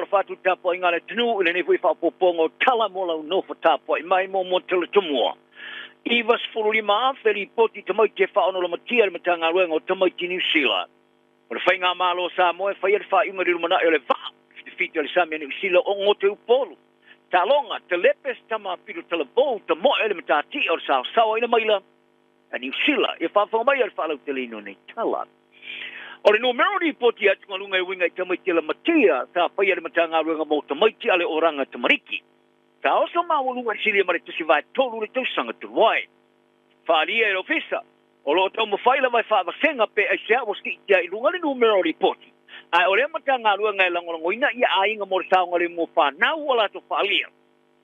Talofa atu i le tapuaiga a le atunuu i lenei foi faaopoopoga o tala mo lau nofo tapuai mai mo mo Tumua. 95,000 lipoti tamaiti e faaonolamatia e le Matagaluega o Tamaiti Niu Sila. O le Faigamalo o Samoa e faia le faaiuga i le lumanai o le vaa fitafita o le sami a Niu Sila o goto i Upolu. Taaloga, telepe se tama pito talavou tamoe le matatia o le saosaoaina maila a Niu Sila. Ia faafofoga mai a le faalauteleina o nei tala. O le numera o lipoti atugaluga e uiga i tamaiti lamatia sa faia e le Matagaluega mo Tamaiti a le Oranga Tamariki. Sa oso maualuga i le silia ma le 1/3 i le tausaga talu ai. Faaalia e le Ofisa, o lo o taumafai lava e faavasega pe aisea ua siitia i luga le numera o lipoti, ae o lea Matagaluega e lagolagoina ia aiga mo le saogalemu o fanau ua latou faaalia.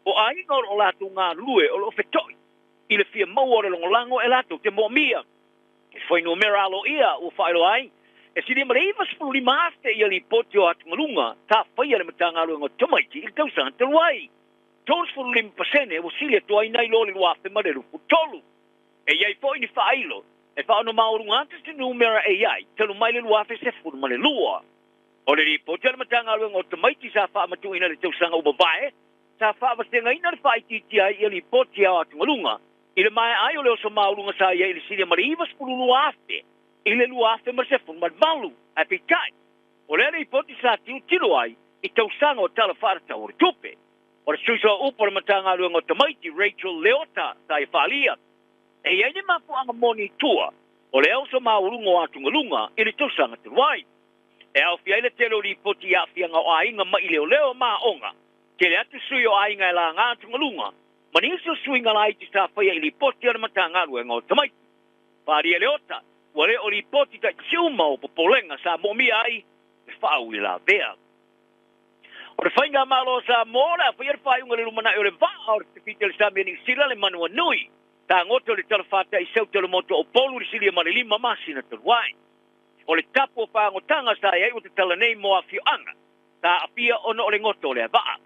O aiga o lo o latou galulue o lo o feto'i i le fia maua o le lagolago e latou te moomia. I fuainumera aloaia ua faailoa ai, e silia ma le 95,000 ia lipoti o atugaluga sa faia e le Matagaluega o Tamaiti i le tausaga talu ai. 35% ua sili atu ai nai lo le 2023. E i ai foi ni faailo e faaonomaualuga atu se numera e i ai talu mai le 2012. O le lipoti a le Matagaluega o Tamaiti sa faamatuuina i le tausaga ua mavae, sa faavasegaina le faaitiitia ai ia lipoti a atugaluga i le maea ai o le oso maualuga sa i ai i le silia ma le 92,000 i le 2018. Ae peitai, o lea lipoti sa tilotilo ai i tausaga o Tala Faatatau o le Tupe. O le sui sooupu o le Matagaluega o Tamaiti, Rachel Leota, sa ia faaalia, e i ai ni mafuaaga moni i tua o le oso maualuga o atugaluga i le tausaga talu ai. E aofia ai le tele o lipoti i aafiaga o aiga ma'i leoleo ma aoga, tele atu sui o aiga e laga atugaluga, ma nisi o suiga laiti sa faia i lipoti a le Matagaluega o Tamaiti. Faaalia Leota, ua le o lipoti taitasi uma o popolega sa moomia ai le faauilavea. O le Faigamalo o Samoa o le a faia le faaiuga i le lumanai o le vaa o le fitafita i le sami a Niu Sila le Manuanui. Tagoto i le talafatai i Ceuta le motu o Upolu i le silia ma le 5 masina talu ai. O le tapu o fagotaga sa i ai ua tatala nei mo afioaga sa aafia ona o le goto o lea vaa.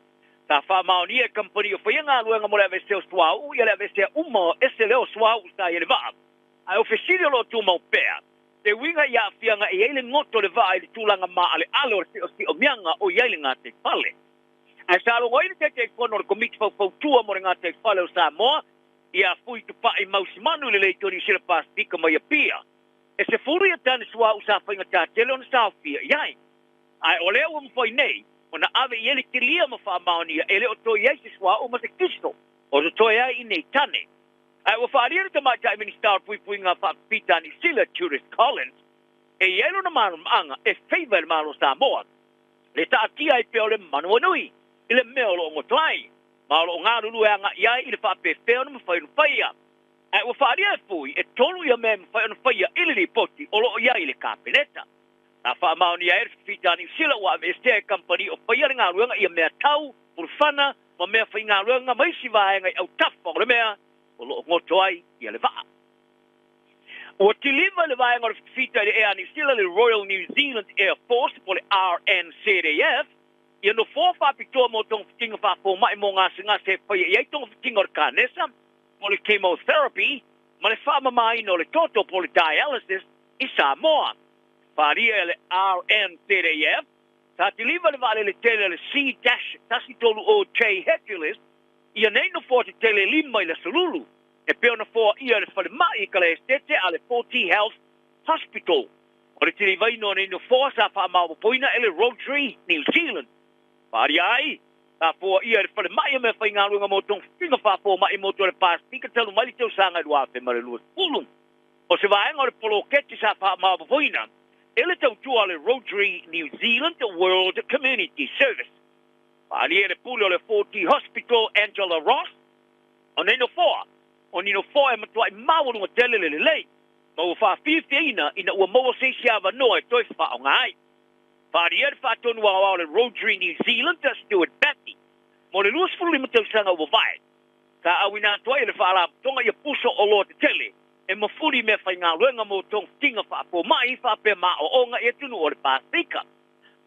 Sa faamaonia e kamupani o faia galuega mo le aveesea o suauu ia le aveesea uma o ese lea o suauu sa i ai le vaa. Ae o fesili o lo o tumau pea, te uiga i aafiaga e i ai le goto o le vaa i le tulaga maaleale o le siosiomiaga o i ai le gataifale. Ae sa logo ai le Taitaifono o le Komiti Faufautua mo le Gataifale o Samoa ia Fui Tupai Mausimanu i le Leitio Niu Sila Pasefika mai Apia, e 10 ia tane suauu sa faigata tele ona saofia i ai. Ae o lea ua mafai nei ona ave i ai le kilia ma faamaonia e le o toe i ai se suauu ma se kiso o totoe ai i nei tane. Ae ua faaalia le Tamaitai Minisita o le Puipuiga Faapipita a Niu Sila, Judith Collins, e i ai lona malamalamaaga e favour e le Malo o Samoa le taatia ai pea o le manawanui i le mea o lo o goto ai, ma o lo o galulue agai ai i le faapefea ona mafai ona faia. Ae ua faaalia e Fui e tolu ia mea e mafai ona faia i le lipoti o lo o i ai i le Kapeneta. Sa faamaonia ai e le Fifita a Niu Sila ua aveesea e kamupani o faia le galuega ia mea tau pulufana ma mea faigaluega ma isi vaega i autafa o le mea o lo o goto ai ia le vaa. Ua kiliva i le vaega o le fitafita i le Ea Niu Sila le Royal New Zealand Air Force po o le RNZAF ia nofoa faapitoa mo togafitiga faafomai mo gasegase e faia i ai togafitiga o le kanesa po o le chemotherapy ma le faamamaina o le toto po o le dialysis i Samoa. Faaalia e le RNZAF, sa kiliva le vaalele tele a le C-130J Hercules ia nei nofoa tetele e lima i le Aso Lulu, e pei ona foaia e le falemai i Kalaesetete a le 4T Health Hospital. O le tilivaina o nei nofoa sa faamaopoopoina e le Rotary New Zealand. Faaalia ai, sa foaia e le falemai o meafaigaluega mo togafitiga faafomai mo le Pasefika talu mai le tausaga 2020. O se vaega o le poloketi sa faamaopoopoina e le tautua a le Rotary New Zealand World Community Service. Faaalia e le pule o le 4T Hospital Angela Ross, o nei nofoa, o ni nofoa e matuai maualuga tele le lelei, ma ua faafiafiaina ina ua maua se isi avanoa e toe faaaoga ai. Faaalia e le faatonu aoao o le Rotary New Zealand Stuart Batty, mo le 25 tausaga ua vae, sa auina atu ai e le faalapotopotoga ia puso oloa tetele e mafuli i meafaigaluega mo togafitiga faafomai faapea ma aoaoga i atunuu o le Pasefika.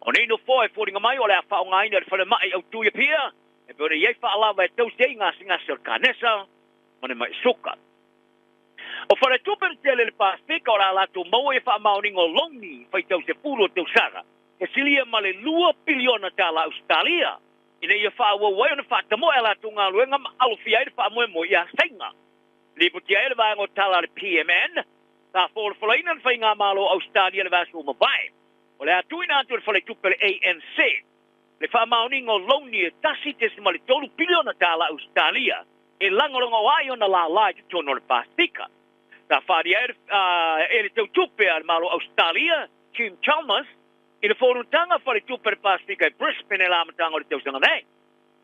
O nei nofoa e foliga mai o le a faaaogaina e le falemai autu i Apia e pei ona i ai faalava e tausi ai gasegase o le kanesa ma le mai suka. O faletupe tetele i le Pasefika o le a latou maua ia faamaoniga o logi faitau sefulu o tausaga E silia ma le 2 piliona tālā Australia. Ina ia faaauau ai ona faatamoe a latou galuega ma alofia ai le faamoemoe ia Saina. Lipotia ai le vaega o tala a le PMN, sa folafolaina le faigamalo o Australia le vaiaso ua mavae. O le a tuuina atu e le faletupe le ANC le faamaoniga o louni e 1.3 piliona tālā Australia e lagolago ai ona lālā i totonu o le Pasefika. Sa faaalia ai e le tautupe a le Malo o Australia, Jim Chalmers, i le fonotaga faletupe a le Pasefika i Brisbane i le amataga o le tausaga nei.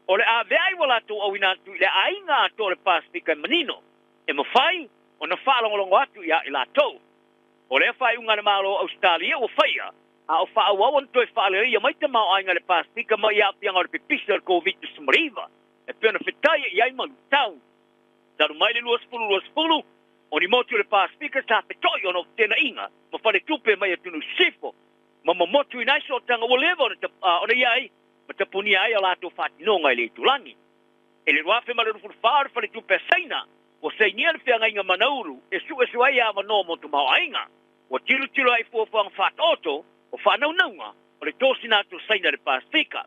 O le aveai ua latou auina atu i le aiga atoa o le Pasefika e manino, e mafai ona faalogologo atu ia i latou. O lea faaiuga a le Malo o Ausetalia ua faia, a o faaauau ona toe faaleleia mai tamaoaiga i le Pasefika mai i aafiaga o le pipisi o le Koviti-19, e pei ona fetai i ai ma luitau. Talu mai le 2020, o ni motu o le Pasefika sa feto'i ona o fetenaiga ma faletupe mai atunuu sisifo, ma momotuina ai sootaga ua leva ona i ai ma tapunia ai a latou faatinoga i le itulagi. I le 2024, o le faletupe a Saina ua sainia le feagaiga manaulu e suesue ai avanoa mo tamaoaiga. Ua tilotilo ai i fuafuaga faataoto o faanaunauga o le tosina atu o Saina i le Pasefika.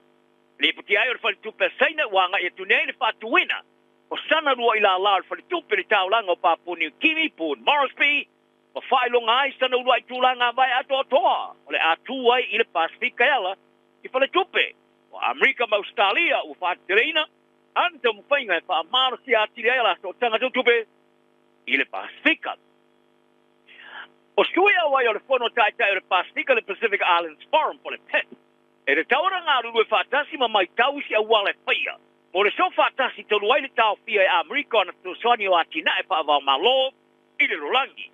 Lipotia ai o le faletupe a Saina ua agai atu nei le faatuina o sana lua'i lālā o le faletupe i le taulaga o Papua Niu Kini, Port Moresby, ma faailoga ai sana uluai tulaga vae atoatoa o le a tu ai i le Pasefika e ala i faletupe o Amerika ma Ausetalia ua faateteleina ana taumafaiga e faamalosia atili ai a latou sootaga tau tupe i le Pasefika. O sui auai o le Fono Taitai o le Pasefika, le Pacific Islands Forum po o le PIP, e tatau ona galulue faatasi ma matau i se auala e faia mo le soofaatasi talu ai le taofia e Amerika o ana fesoasoani o atinae faava-o-Malo i le lalolagi.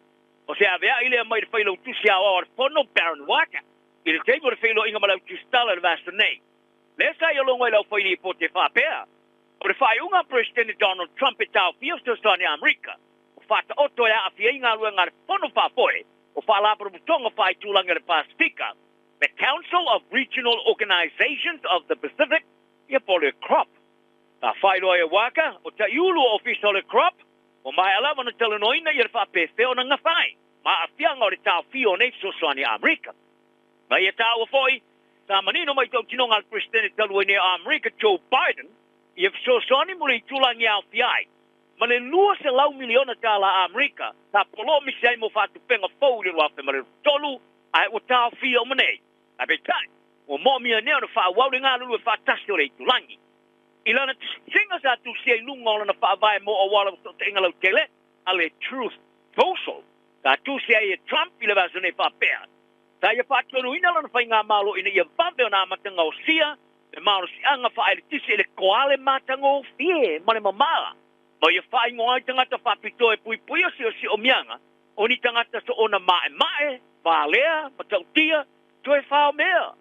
O se avea'i lea mai le Failautusi Aoao a le Fono, Baron Waqa, i le taimi o le feiloaiga ma le au tusitala i le vaiaso nei. Lea sa ia logo i le aufailipoti e faapea, o le faaiuga a Peresetene Donald Trump e taofia fesoasoani a Amerika, ua faataoto e aafia ai galuega a le Fono Faafoe o Faalapotopotoga Faaitulagi o le Pasefika, the Council of Regional Organisations of the Pacific, ia po o le CROP. Sa faailoa e Waqa, o taiulu o ofisa o le CROP, ua maea lava ona talanoaina ia le faapefea ona gafa ai ma aafiaga o le taofia o nei fesoasoani a Amerika. Ma ia taua foi, sa manino mai tautinoga a le Peresetene talu ai nei o Amerika, Joe Biden, ia fesoasoani mo le itulagi e aofia ai ma le 200 miliona tālā Amerika sa polomisi ai mo faatupega fou i le 2023, ae ua taofia uma nei. Ae peitai, ua moomia nei ona faaauau le galulue faatasi o le itulagi. I lana tusiga sa tusia i luga o lana faavae mo auala o fesootaiga lautele a le Truth Social, sa tusi ai e Trump i le vaiaso nei faapea, sa ia faatonuina lana faigamalo ina ia vave ona amata gaosia le malosiaga faaeletise i le koale matagofie ma le mamala, ma ia faaigoa ai tagata faapitoa e puipuia siosioomiaga o ni tagata soona maemae, valea, matautia, toe faomea.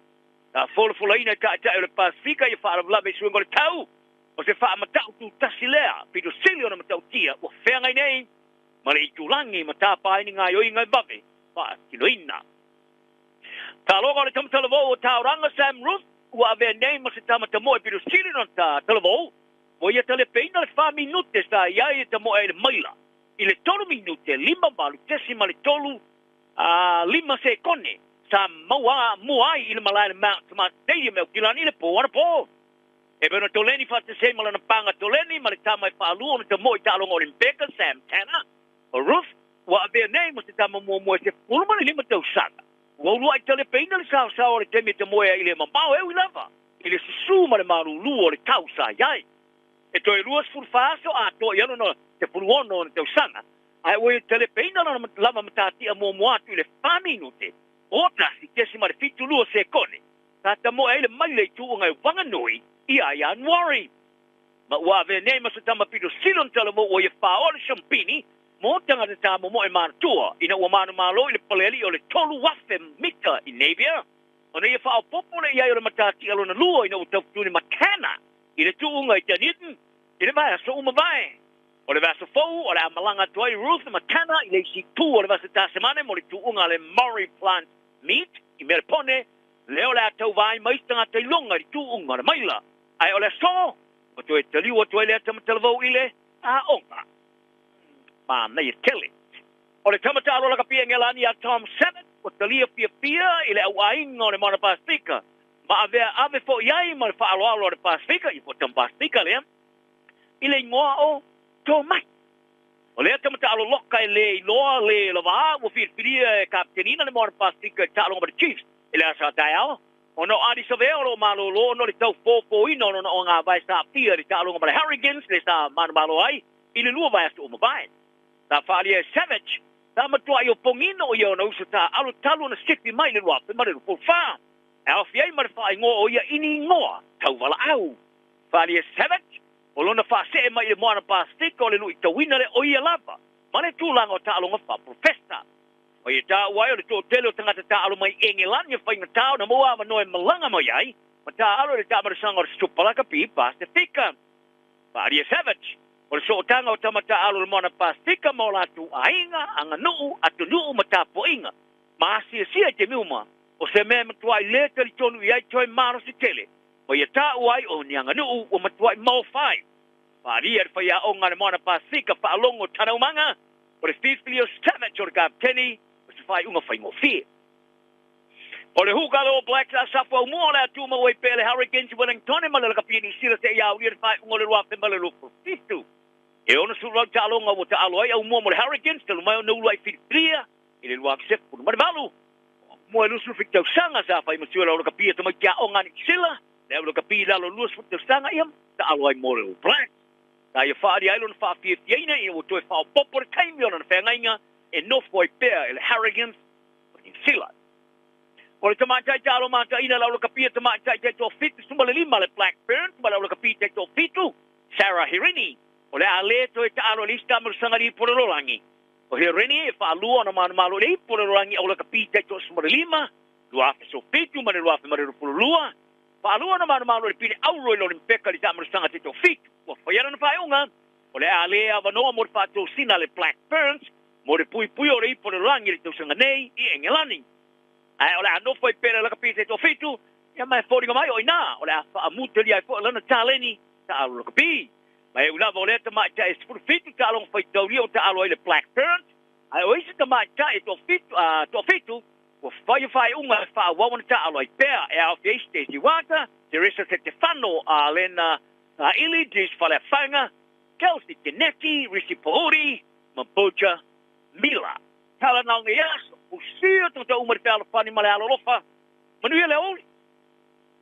Sa folafolaina e taitai o le Pasefika ia faalavelave i suiga o le tau, o se faamatau tutasi lea pito sili ona matautia ua feagai nei ma le itulagi ma tapa ai ni gaoioiga e vave faatinoina. Taloga o le tama talavou o Tauranga Sam Ruth ua avea nei ma se tama tamoe pito sili ona talavou, ua ia talepeina le 4 minute sa i ai e tamoe ai le maila i le 3 minute 58.35 sekone sa maua mua ai i le malae le Mount Smart Stadium e Aukilani i le pō anapō. E pei ona toleni faatasi ai ma lana paga toleni ma le tama e faalua ona tamoe i taaloga Olimpeka, Sam Tanner, o Ruth, ua avea nei ma se tama muamua e 15 tausaga. Ua uluai talepeina le saosao o le taimi e tamoe ai i le mamao e ui lava i le susū ma le malūlū o le tau sa i ai. E toe 24 aso atoa i ai lona 16 ona tausaga, ae ua ia talepeina lana lava matatia muamua atu i le 4 minute o 1.72 sekone sa tamoe ai le maila i tuuga e Wanganui ia Ianuari. Ma ua avea nei ma se tama pito sili ona talavou ua ia faaoa le siampini mo tagata tāmomoe manatua ina ua manumalo i le palealii o le 3,000 mita i Napier, ona ia faaopoopo le i ai o le matatia lona lua ina ua taufetuli ma Tanner i le tuuga i Dunedin i le vaiaso ua mavae. O le vaiaso fou o le a malaga atu ai Ruth ma Tanner i le isi itu o le vasa Tasemane mo le tuuga a le Maury Plant Meet i Melepone, lea o le a tauva ai ma isi tagata i luga i le tuuga o le maila. Ae o le aso, ua toe taliu atu ai lea tama talavou i le aoga. Manaia tele. O le tama taalo lakapi e Ngelani a Tom Sennett, Ua talia fiafia i le auaiga o le Moana Pasefika ma avea ave foi ai ma le faaaloalo a le Pasefika, ia po o tama Pasefika lea, i le igoa o Tomai. O lea tama taaloloka e le iloa le lavā ua filifilia e kapetenina le Moana Pasefika i taaloga ma le Chiefs i le aso a taeao, ona o Ardie Savea o lo o malōlō ona o le tau fōfōina o lona ogāvae sa aafia i le taaloga ma le Hurricanes le sa manumalo ai i le 2 vaiaso ua mavae. Sa faaalia e Savage, sa matuai opogina o ia ona uso taaalo talu ona sifi mai i le 2024. E aofia ai ma le faaigoa o ia ini igoa tauvalaau. Faaalia e Savage, o lona faasee mai i le Moana Pasefika o le luitauina le o ia lava ma le tulaga o taaloga faaprofesa. O ia taua ai o le toatele o tagata taaalo mai Engelani e faigata ona maua avanoa e malaga mai ai ma taaalo i le taamailosaga o le Super Lakapi Pasefika. Faaalia Savage, o le sootaga o tama taaalo o le Moana Pasefika ma o latou aiga, aganuu, atunuu ma tapuaiga ma asiasia i taimi uma o se mea e matuai le talitonu i ai toe malosi tele ma ia taua ai o ni aganuu ua matuai maofa ai. Faaalia le faiaoga a le Moana Pasefika Faalogo Tanaumaga, o le filifili o Savage o le kapeteni o se faaiuga faigofie. O le huka le All Blacks a safu aumua o le a tumau ai pea le Hurricanes i Wellington ma le lakapi Niu Sila seia aulia le faaiuga o le 2027. E 68 taaloga ua taalo ai aumua mo le Hurricanes talu mai ona uluai filifilia i le 2018. Mo e 27 tausaga sa fai matua le lakapi tamaiti aoga a Niu Sila, le au lakapi i lalo 20 tausaga ia taalo ai mo le All Blacks. Sa ia faaalia ai lona faafiafiaina ina ua toe faaopoopo le taimi o lona feagaiga e nofo ai pea i le Hurricanes o Niu Sila. O le tamaitai taalo mataina le aulakapia tamaitai taitoa 75 le Black Ferns ma le aulakapi taitoa 7 Sarah Hirini o le a le toe taalo i le isi taamailosaga i le ipu o le lalolagi. O Hirini e faalua ona manumalo i le ipu o le lalolagi aulakapi taitoa 15, 2017 ma le 2022, faalua ona manumalo i le pine auro i le Olimpeka i le taamailosaga taitoa 7. Ua faia lana faaiuga o le a le avanoa mo le faatosina le Black Ferns mo le puipui o le ipu o le lalolagi i le tausaga nei i Engelani. Ae o le a nofo ai pea le lakapi taitoa 7, ia ma e foliga mai o ina o le a faamutalia ai foi lana taleni taalo lakapi. Ma e ui lava o lea tamaitai e 17 taaloga faitaulia o taalo ai le Black Ferns, ae o isi tamaitai e toafitu ua faia faaiuga e faaauau ona taalo ai pea e aofia ai Stacey Waaka, Teresa Setefano, Alena Saili, Dries Faleafaga, Kelsey Teneti, Risi Pouri ma Boja Mila. Tala nao nei aso, usia tangata uma i le fealofani ma le alolofa. Manuia le aoauli.